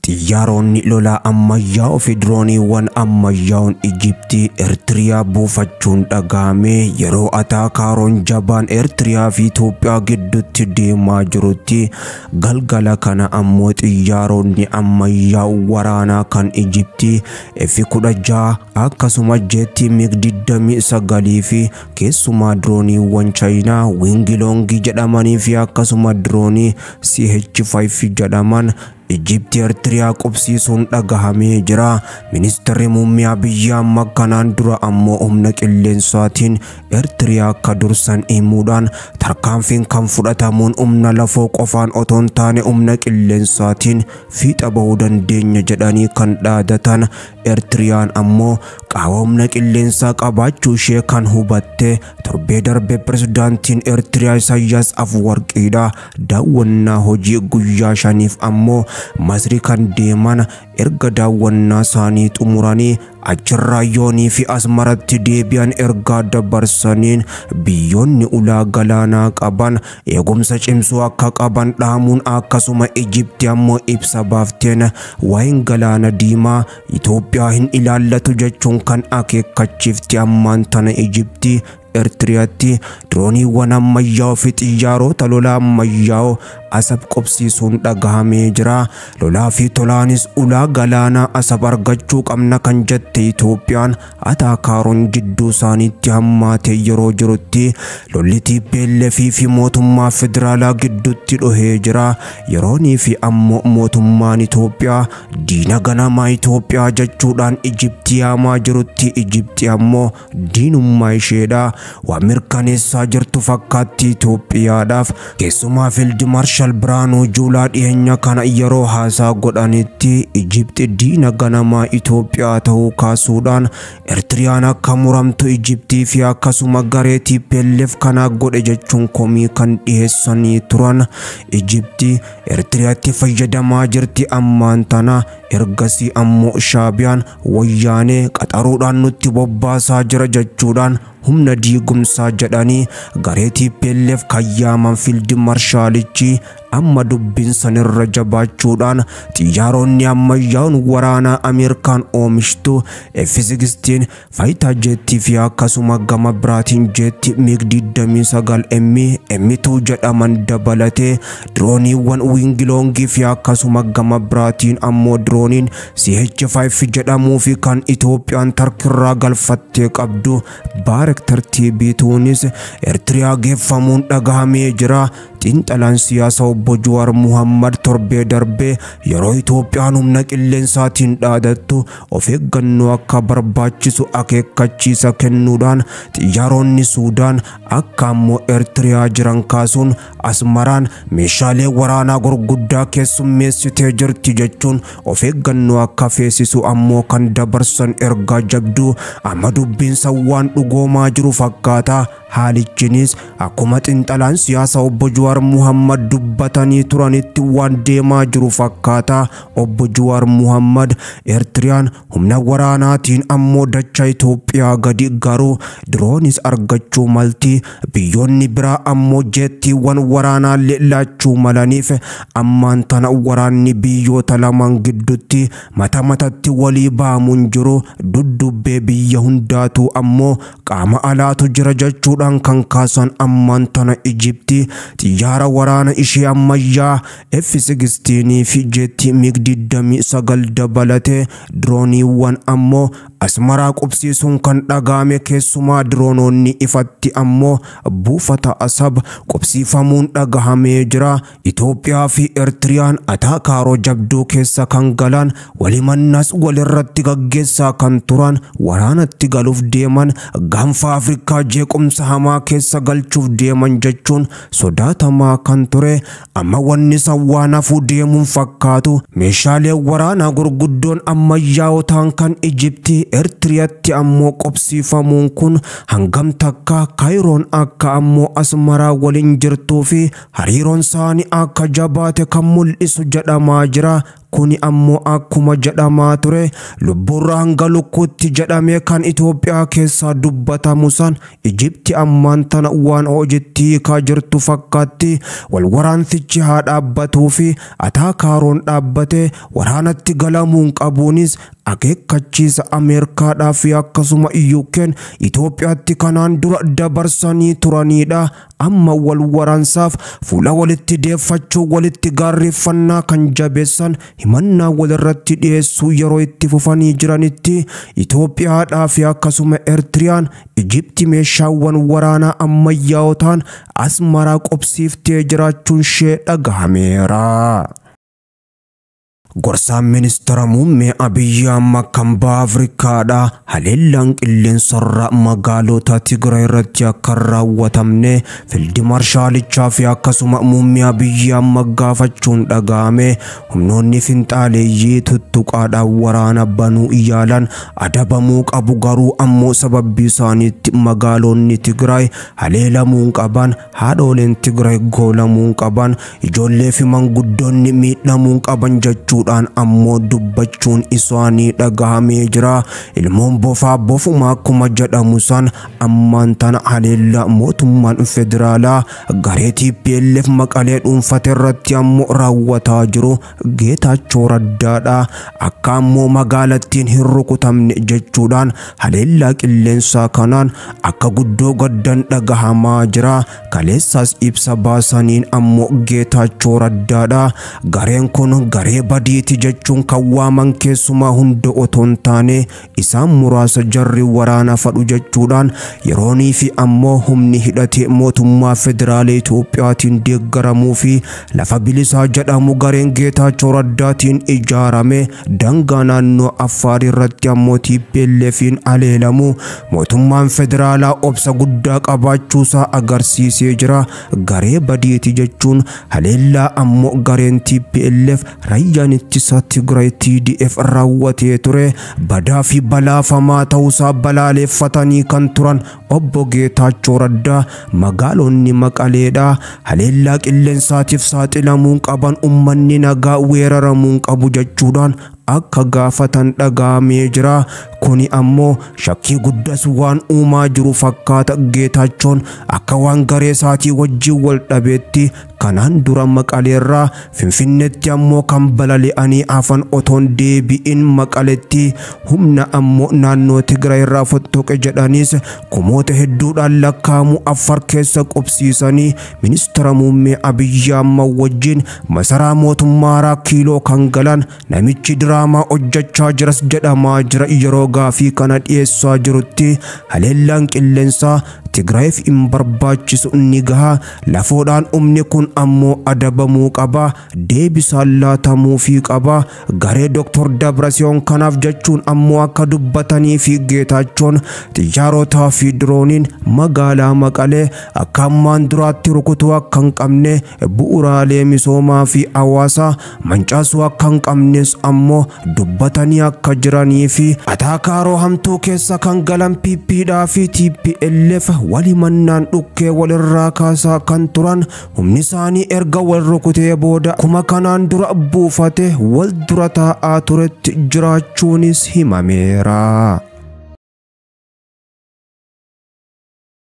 Xiyyaaronni lolaa ammayyaa'oo fi dirooniiwwan ammayyaa'oon Ijiptii Eertiriyaa buufachuun dhagahame. Yeroo ataakaaroon jabaan Eertiriyaa fi Itoophiyaa gidduutti deemaa jirutti galgala kana ammoo xiyyaaronni ammayyaa'oo waraanaa kan Ijiptii F-16 akkasuma jeettii MiG-29 fi keessumaa dirooniiwwan Chaayinaa Wingiloongii jedhamanii fi akkasuma diroonii CH-5 jedhaman Ijiptii Eertiriyaa qubsiisuun dhagahamee jira. Ministeerri muummee Abiyyi Ahmad kanaan dura ammoo humna qilleensaatiin Eertiriyaa akka dursan himuudhaan tarkaanfiin kan fudhatamuun humna lafoo qofaan otoo hin taane humna qilleensaatiin fiixa bahuu dandeenya jedhanii kan dhaadatan. Eertiriyaan ammoo qaama humna qilleensaa qabaachuu ishee kan hubatte torbee darbe pirezidaantiin Eertiriyaa Isaayyaas Afwarqiidha. Daawwannaa hojii guyyaa 5 ammoo Masri kan deeman erga daawwannaa isaanii xumuranii achirraa yoonii fi Asmaratti deebi'an ergaa dabarsaniin biyyoonni ulaa galaanaa qaban eegumsa cimsuu akka qaban dhaamuun akkasuma Ijipti ammoo ibsa baafteen waa'een galaana diimaa Itoophiyaa hin ilaallatu jechuun kan akeekkachiifti. Ammaan tana Ijipti Eertiriyaatti dirooniiwwan ammayyaa'oo fi xiyyaarota lolaa ammayyaa'oo Asab qubsiisuun dhagahamee jira. Lolaa fi tolaanis ulaa galaanaa Asab argachuu qabna kan jette Itoophiyaan ataakaaroon jidduu isaaniitti hammaatee yeroo jirutti lolli TPLF fi mootummaa federaalaa gidduutti dhohee jira. Yeroonii fi ammoo mootummaan Itoophiyaa diina ganamaa Itoophiyaa jechuudhaan Ijiptii yaamaa jirutti Ijiptii ammoo diinummaa isheedha waan mirkaneessaa jirtu fakkaatti Itoophiyaadhaaf. Keessumaa Fiild Maarshaal Birhaanuu Juulaa dhiyeenya kana yeroo haasaa godhanitti Ijipti diina ganamaa Itoophiyaa ta'uu kaasuudhaan Eertiriyaan akka muramtu Ijiptii fi akkasuma garee TPLF kanaa godhe jechuun komii kan dhiyeessanii turan. Ijipti Eertiriyaatti fayyadamaa jirti ammaan tana. Ergasii ammoo Shaabiyaan wayyaanee qaxaruudhaan nutti bobbaasaa jira jechuudhaan humna diigumsaa jedhanii garee TPLF kan yaaman Fiild Maarshaalichi amma dubbiin sanirra jabaachuudhaan xiyyaaronni ammayyaa'oon waraanaa Ameerikaan oomishtu F-16 faayitaa jeettii fi akkasuma gama biraatiin jeetti MiG-29 M M2 jedhaman dabalatee dirooniiwwan Wingiloongii fi akkasuma gama biraatiin ammoo dirooniin CH-5 jedhamuu fi kan Itoophiyaan Tarkirraa galfattee qabdu Baarektar TB2nis Eertiriyaa geeffamuun dhagahamee jira. Xiinxalaan siyaasaa obbo Jawaar Muhammad torbee darbee yeroo Itoophiyaan humna qilleensaatiin dhaadattu of eeggannoo akka barbaachisu akeekkachiisa kennuudhaan xiyyaaronni Suudaan akka ammoo Eertiriyaa jiran kaasuun Asmaraan meeshaalee waraanaa gurguddaa keessummeessitee jirti jechuun of eeggannoo akka feesisu ammoo kan dabarsan ergaa jabduu amma dubbiinsa waan dhugoomaa jiru fakkaata. Haalichinis akkuma xiinxalaan siyaasaa obbo Jawaar Muhammad dubbatanii turanitti waan deemaa jiru fakkaata. Obbo Jawaar Muhammad Eertiriyaan humna waraanaatiin ammoo dachaa Itoophiyaa gadi garuu diroonis argachuu malti. Biyyoonni biraa ammoo jeettiiwwan waraanaa laachuu malaniif ammaan tana waraanni biyyoota lamaan gidduutti mata matatti walii baamuun jiru. Duddubbee biyya hundaatu ammoo qaama alaatu jira jechuudhaan kan kaasan ammaan tana Ijipti xiyyaara waraana ishee ammayyaa F-16 fi jeetti MiG-29 dabalatee dirooniiwwan ammoo Asmaraa qubsiisuun kan dhagahame. Keessumaa diroonoonni ifatti ammoo buufata Asab qubsiifamuun dhagahamee jira. Itoophiyaa fi Eertiriyaan ataakaaroo jabduu keessa kan galan walimannas walirratti gaggeessaa kan turan waraanatti galuuf deeman gaanfa Afrikaa jeequmsa hamaa keessa galchuuf deeman jechuun sodaatamaa kan ture amma wanni waan hafuu deemuun fakkaatu. Meeshaalee waraanaa gurguddoon ammayyaa'oo ta'an kan Ijiptii Eertiriyaatti ammoo qubsiifamuun kun hangam takka Kaayiroon akka ammoo Asmaraa waliin jirtuu fi hariiroon isaanii akka jabaate kan mul'isu jedhamaa jira. Kuni ammoo akkuma jedhamaa ture lubbuurraa hanga lukkuutti jedhamee kan Itoophiyaa keessaa dubbatamu san Ijipti ammaan tana waan hojiitti hiikaa jirtu fakkaatti. Wal waraansichi haa dhaabbatuu fi ataakaaroon dhaabbate waraanatti galamuun qabuunis akeekkachiisa Ameerikaadhaa fi akkasuma UK'n Itoophiyaatti kanaan dura dabarsanii turanidha. Amma wal waraansaaf fuula walitti deeffachuu, walitti gaarreeffannaa kan jabeessan himannaa walirratti dhiyeessuu yeroo itti fufanii jiranitti Itoophiyaadhaa fi akkasuma Eertiriyaan Ijipti meeshaawwan waraanaa ammayyaa'oo ta'an Asmaraa qubsiiftee jiraachuun ishee dhagahameera. Gorsaan ministeera muummee Abiyyi Ahmad kan baha Afrikaadha. Haleellaan qilleensarraa magaalota Tigraay irratti akka hin raawwatamne fiildi marshaalichaa fi akkasuma muummee Abiyyi Ahmad gaafachuun dhagahame. Humnoonni finxaaleeyyii tuttuqaadhaan waraana banuu yaalan adabamuu qabu, garuu ammoo sababii isaaniitti magaalonni Tigraay haleelamuu qaban, haadholeen Tigraay goolamuu qaban, ijoollee fi manguddoonni miidhamuu qaban jechuudha. Ammoo dubbachuun isaanii dhagahamee jira. Ilmoon bofaa bofuma akkuma jedhamu san ammaan tana haleellaa mootummaan federaalaa garee TPLF Maqalee dhuunfate irratti ammoo raawwataa jiru Geetaachoo Raddaadha. Akka ammoo magaalattiin hin rukutamne jechuudhaan haleellaa qilleensaa kanaan akka guddoo gaddan dhagahamaa jira. Kaleessaas ibsa baasaniin ammoo Geetaachoo Raddaadha. Gareen kun garee badii jechuun kan waaman keessumaa hunda otoo hin taane isaan muraasa jarri waraana fadhu jechuudhaan yeroonii fi ammoo humni hidhatee mootummaa federaalee Itoophiyaatiin deeggaramuu fi lafa bilisaa jedhamu gareen Geetaachoo Raddaatiin ijaarame daangaa naannoo Affaar irratti ammoo TPLF'n haleelamu mootummaan federaalaa obsa guddaa qabaachuusaa agarsiisee jira. Garee badiiti jechuun haleellaa ammoo gareen TPLF raayyaan ittisa Tigraay TDF raawwatee ture badaa fi balaafamaa ta'uusaa balaaleeffatanii kan turan obbo Geetaachoo Raddaa magaalonni Maqaleedha haleellaa qilleensaatiif saaxilamuun qaban, ummanni nagaa weeraramuun qabu jechuudhaan akka gaafatan dhagahamee jira. Kuni ammoo shakkii guddas waan uumaa jiru fakkaata. Geetaachoon akka waan garee isaatii wajjin wal dhabeetti kanaan dura Maqaleerraa Finfinneetti ammoo kan balali'anii hafan otoon deebi'in Maqaletti humna ammoo naannoo Tigraay irraa fottoqe jedhaniis kumoota hedduudhaan lakkaa'amu Affaar keessa qubsiisanii ministeera muummee Abiyyi Ahmad wajjin masaraa mootummaa Araa Kiiloo kan galan namichi diraamaa hojjechaa jiras jedhamaa jira. Yeroo gaafii kana dhiyeessaa jirutti haleellaan qilleensaa Tigraayiif hin barbaachisu ni gaha, lafoodhaan humni kun ammoo adabamuu qaba, deebisaan laatamuufii qaba. Garee Dr. Dabrasiyoon kanaaf jechuun ammoo akka dubbatanii fi Geetaachoon xiyyaarotaa fi dirooniin magaalaa Maqalee akka ammaan duraatti rukutuu akka hin qabne, bu'uuraalee misoomaa fi hawaasaa mancaasuu akka hin qabnes ammoo dubbatanii akka jiranii fi ataakaaroo hamtuu keessa kan galan PPdhaa fi TPLF walimannaan dhukkee walirraa kaasaa kan turan humni isaanii erga wal rukutee booda kuma kanaan dura buufate wal dura taa'aa turetti jiraachuunis himameera.